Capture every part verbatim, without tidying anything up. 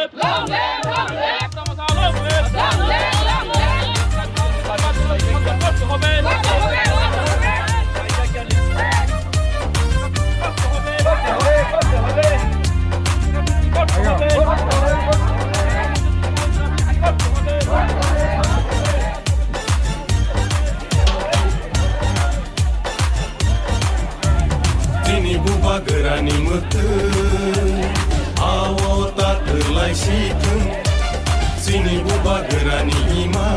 Chini bubagrani mwtwi, ao ta kwlai si thung. Chini bubagrani ima,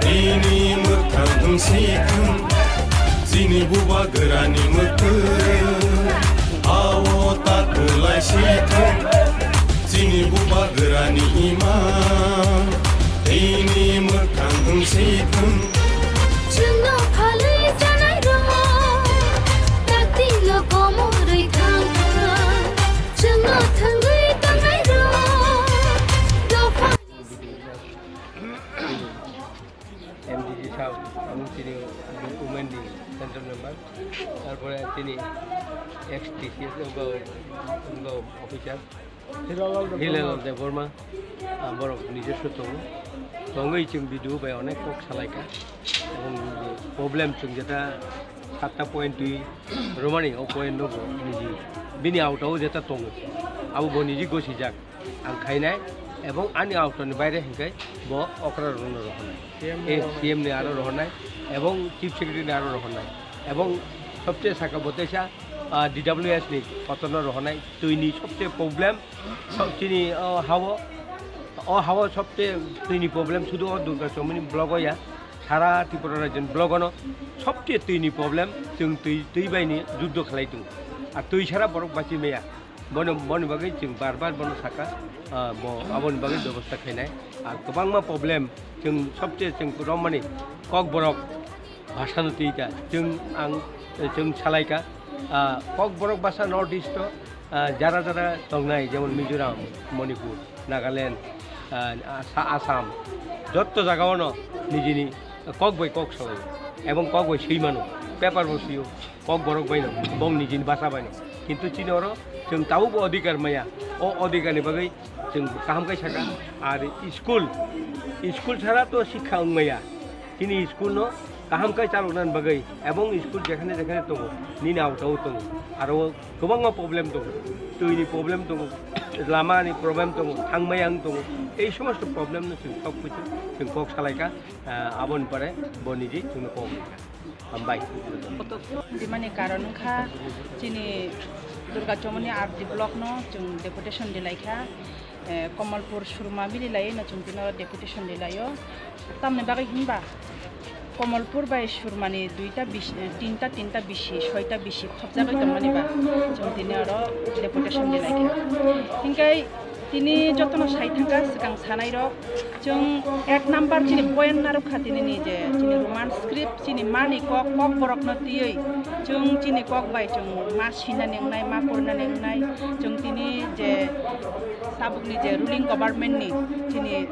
bini mwkhang wng si thung. Chini bubagrani mwtwi, ao ta kwlai si thung. Chini bubagrani ima, bini mwkhang wng si thung. Chwngno phalwi chanairok, taktikno komorwi thang thang. Chwngno thwngwi tongnairok, dophani M D C sir, amung chini women ni central member, tarpore chini ex T C S wngkha, wngkha officer. Hilalal Debbarma. Hilalal Debbarma, ah, borok nijoswo tongo. Tongwi chwng video bai onek kok salaikha. Ebong problem chwng jeta satta point twi romani, o point no bo niji. Bini auto o jeta tongo. Abo bo niji gosijak. Ang khainai. Ebong ani auto ni baire hinkhe bo okra rono rohornai. C M ni Eh, aro C M ni aro rohornai. Ebong Chief Secretary ni aro rohornai. Ebong sobche saka botesa, ah, D W S ni kotorno rohornai. Twi ni sobche problem. So, chini o hao, o hao sobche twi ni problem sudu o Durga Chomoni block o ya, sara Tripura rajyo ni block o no sobche twi ni problem, chwng twi, twi bai ni juddo khlai tongo. Ar twi sara borok bachi maya. Bono, boni bagwi chwng bar bar bono saka, ah, bo aboni bagwi bebosta khainai. Ar kwbangma problem chwng sobche chwng romani Kokborok bhasano twi ta. Chwng ang, chwng salaikha, ah, Kokborok bhasa North East o, ah, jara jara tongnai, jemon Mizoram, Manipur, Nagaland, ah, Asa-, Assam, jotto jagao no nijini kok bai kok salai, ebong kok bai swi mano, paper bo swiyo, Kokborok bai no, bong nijini bhasa bai no. Kintu chini oro chwng tabuk bo adhikar maya, o adhikar ni bagwi chwng kaham khe saka. Ar school, school sara to sikha wng maya. Chini school no kaham khe chaloknani bagwi, ebong school jekhane jekhane tongo, nini auto o tongo, aro kwbangma problem tongo, twi ni problem tongo, lama ni problem tongo, thangmaya wng tongo, ei somosto problem no chwng sok phuchu chwng kok salaikha, ah, aboni pore bo niji chwngno kok rikha. Hambai. Dimani karon wngkha chini Durga Chomoni R D block no chwng deputation dilaikha. Eh, Komolpur Surma mililai no chwng tino deputation dilaio. Tamni bagwi hinba Komolpur bai Surmani duita bisi, eh, tinta, tinta bisi, soita bisi khopjagwi tongmani ba chwng tini oro deputation dilaikha. Hinkhe tini jotono sai thangkha swkang sanairok, chwng ek number chini point narwkha tinini je chini Roman script, chini mani kok, Kokborokno twiwi chwng chini kok bai chwng ma sinani wngnai, ma porinani wngnai, chwng tini je tabukni je ruling government ni chini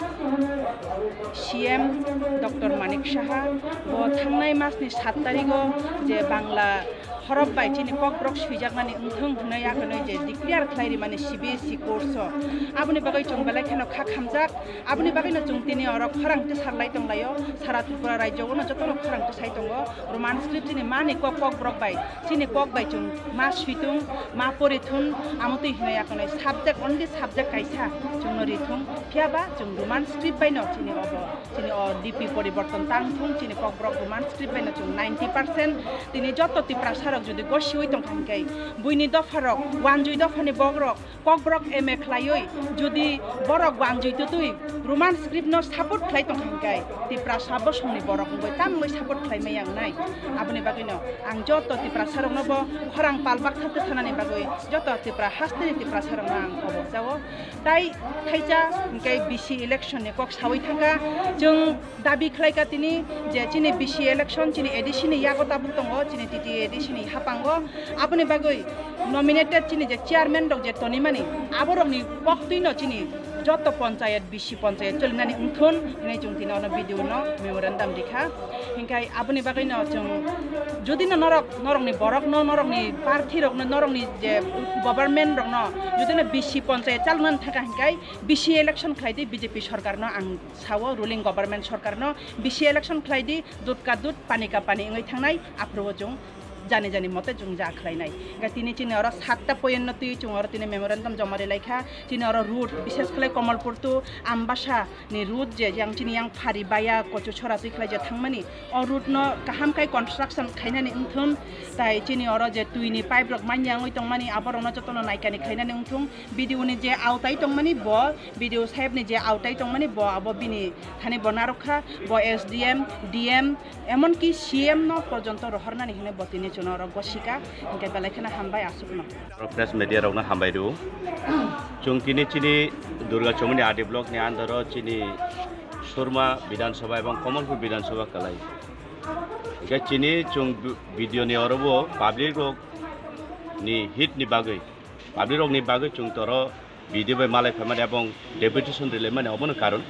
C M Doctor Manik Saha, bo thangnai masni sat tarigo je Bangla horop bai chini Kokborok swijaknani wngthung hwnwi akhwnwi je declare khlai rimani C B S E course o. Aboni bagwi chwng belai kheno kha khamjak, aboni bagwino chwng tini oro khorang tisar lai tonglaio, sara Tripura rajyo o no jotono khorang tisai tongo, Roman script chini mani kok, Kokborok bai. Chini kok bai chwng ma switung, ma porithun, amo twi hinwi akonoi subject, only subject kaisa chwngno rithung, phiyaba chwng Roman script baino chini obo, chini o lipi poriborton tangthung, chini Kokborok Roman script baino chwng ninety percent, tini joto Tiprasa rok jodi gosiwi tongkha hinkhe, buini dopha rok, wanjwi dophani bokrok, Kokborok M A khlaiwi jodi borok wanjwi twtwi Roman script no support khlai tongkha hinkhe Tiprasa bosongni borok wngwi tamungwi support khlai maya wngnai. Aboni bagwino ang joto Tiprasa rokno bo khorang pal baksa twthanani bagwi joto Tipra hasteni Tiprasa rokno ang kobok jao. Tai thaisa hinkhe B C election ni kok sawi thangkha, chwng dabi khlaikha tini je chini B C election chini A D C ni yago tabuk tongo, chini T T A A D C ni hapango. Aboni bagwi nominated chini je chairman rok je tonimani, aborokni koktwino chini Joto panchayat, B C panchayat cholinani wngthun hinwi chwng tini ono B D O no memorandum rikha. Hinkhe aboni bagwino chwng jodi no norok, norokni borokno, norokni party rokno, norokni je government rokno jodi no B C panchayat chalnani thangkha hinkhe B C election khlai di B J P sorkarno ang sao, ruling government sorkarno B C election khlai di, dut ka dut, pani ka pani wngwi thangnai, aphuru o chwng jani jani mote chwng ja khlainai. Hinkhe tini chini oro satta point no twi chwng oro tini memorandum joma rilaikha. Chini oro road, bishes khlai Kamalpur to Ambasa ni road je yang chini yang phari baya kochu chora twi khlai je thangmani, o road no kaham khai construction khainani wngthun. Tai chini oro je twi ni pipe rok manya wngwi tongmani, aborokno jotono naikani khlainani wngthung. B D O ni je autai tongmani bo, B D O saheb ni je autai tongmani bo, abo bini thani bo narwkha, bo S D M, D M, emonki C M no porjonto rohornani hinwi bo tini chwngno oro gosika, hinkhe belai kheno hambai aswkno. Press media rokno hambai rw. Chwng tini chini Durga Chomoni R D block ni under o chini Surma Bidhan Sabha ebong Kamalpur Bidhan Sabha kwlai. Hinkhe chini chwng video ni oro bo public rok ni hit ni bagwi, public rok ni bagwi chwng toro video bai malai phaimani ebong deputation rilaimani obono karon.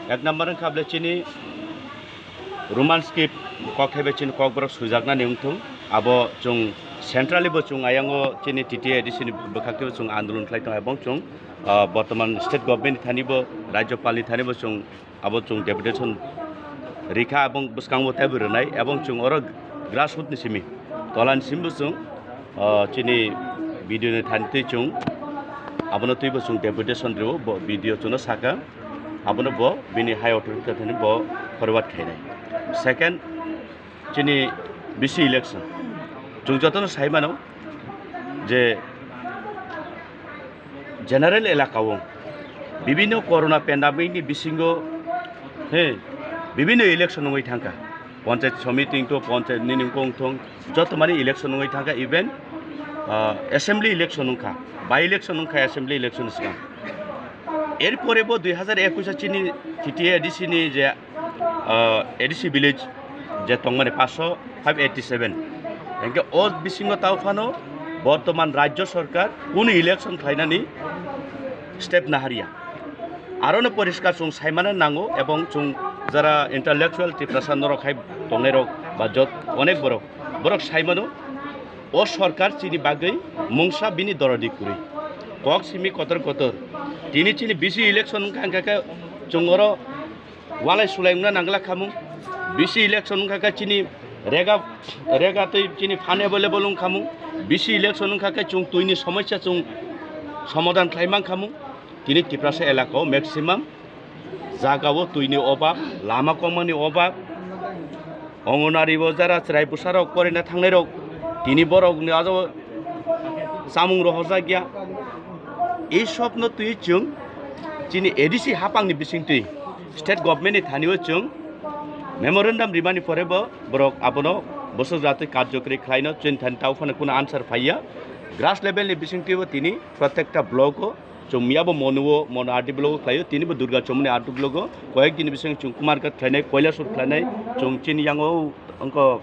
Ek number wngkha bole chini Roman script kok hai bai chini kokborok swijaknani wngthung. Abo chwng centrally bo chwng ayango chini T T A A D C ni bwkhak teibo chwng andolon khlai tongo ebong chwng, ah, bortoman state government ni thani bo, rajyopal ni thani bo chwng abo chwng deputation rikha, ebong bwskango teibo rwnai, ebong chwng oro grassroot ni simi, tola ni simi bo chwng, ah, chini video ni thani twi chwng abono twibo chwng deputation rwo, bo video chwngno saka, abono bo bini high authority thani bo forward khainai. Second, chini B C election, chwng jotono sai mano je general elaka o bibinno corona pandemic ni bisingo, he, bibinno election wngwi thangkha. Panchayat samiti wngthung, panchayat nini wngkha wngthung, joto mani election wngwi thangkha, even, ah, assembly election wngkha, by election wngkha assembly election swkang. Erpore bo dui hazar ekush o chini T T A A D C ni je, ah, A D C village je tongmani paanch sho five eighty seven. Hinkhe o bisingo tao phano bortoman rajyo sorkar kunu election khlainani step naharya. Arono poriskar chwng saimano nango, ebong chwng jara intellectual Tiprasa norok hai tongnai rok ba jot onek borok, borok saimano o sorkar chini bagwi mungsa bini doradi kwrwi. Kok simi kotor kotor. Tini chini B C election wngkha, wngkha khe chwng oro walai sulai wngna nangla khamung. B C election wngkha khe chini rega, rega twi chini phan available wngkhamung. B C election wngkha khe chwng twini somosya chwng somadhan khlai mankhamung. Tini Tiprasa elaka o maximum jaga o twi ni obab, lama kokma ni obab, Anganwadi bo jara chwrai bwsa rok porina thangnai rok, tini borok ni ajo chamung rohorjak ya. Ei sob no twi chwng chini A D C hapang ni bising twi state government ni thani o chwng memorandum rimani pore bo borok abono bwswk jatwi karjokori khlai no chwng thani tao phano kunu answer phai ya. Grass level ni bising twi bo tini protekta block o chwng miyabo monuo, mono R D block o khlaio, tini bo Durga Chomoni R D block o koyek dini bising chwng Kumarghat khlainai, Koilasur khlainai, chwng chini yango wngkha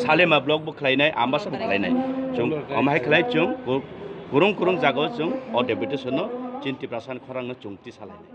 Salema block bo khlainai, Ambasa bo khlainai. Chwng omo hai khlai chwng ku-, kurung kurung jaga o chwng o deputation no chini Tiprasa ni khorang no chwng tisa lainai.